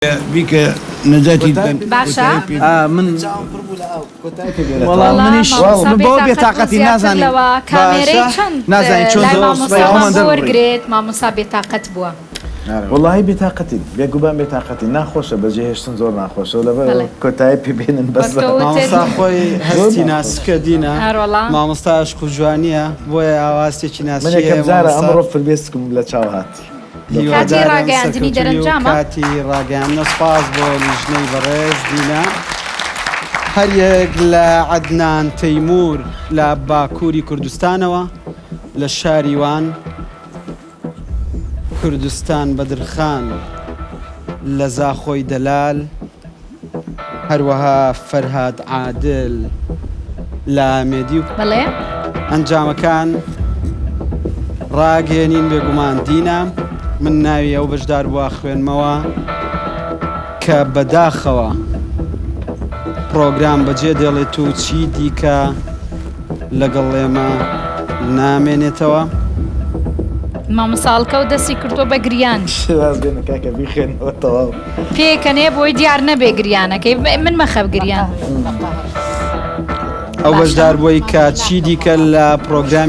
بیکە نەجاتی بدەن باشە. کۆتایی پێ ئا من چاوم پڕ بوو لە ئاو کۆتایی پێ بێنە وەڵا تەواو. وەڵا منیش مامۆستا من بەوە بێتاقەت بوو بێتاقەتی زیاتر نازانین لەوە کامێرەی باشە چەند نازانین چۆن لای زۆر مامۆستا سوپای خۆمان بۆ دەربڕین. وەرگرێت مامۆستا بێتاقەت بووە. وەڵاهی بێتاقەتین بێگومان بێتاقەتین ناخۆشە بەجێهێشتن زۆر ناخۆشە و لەبەر بەڵێ. کۆتایی پێ بێنن وەک بەسە. تۆ وتت مامۆستا خۆی زۆر هەستی ناخۆشە. ناسکە دینە ئەروەڵا. مامۆستا عەشق و جوانیە بۆیە ئاوا هەستێکی من ناسکی یەکەم هەیە جارە مامۆستا. ئەمڕۆ فرمێسکم لە چاو هات. کاتی هیوادارم ڕاگەیاندنی سەرکەوتووی و دەرەنجامە. کاتی ڕاگەیاندنە سوپاس بۆ لیژنەی بەڕێز دینا. هەریەک لە عەدنان تەیمور لە باکووری کوردستانەوە لە شاری وان، کوردستان بەدرخان لە زاخۆی دەلال، هەروەها فەرهاد عادل لە ئامێدی و بەڵێ. ئەنجامەکان ڕاگەیەنین بێگومان دینا من ناوی ئەو بەشداربووە خوێنمەوە کە بەداخەوە پڕۆگرام بەجێ دێڵێت و چی دیکە لەگەڵ ئێمە نامێنێتەوە. مامۆستا هەڵکەوت دەستی کردووە بە گریان. واز بێنە کاکە بیخوێنەوە تەواو. پێکەنێ بۆی دیار نەبێ گریانەکەی من مەخە گریان. ئەو باشە. بەشداربووەی کە چی دیکە لە پڕۆگرامی.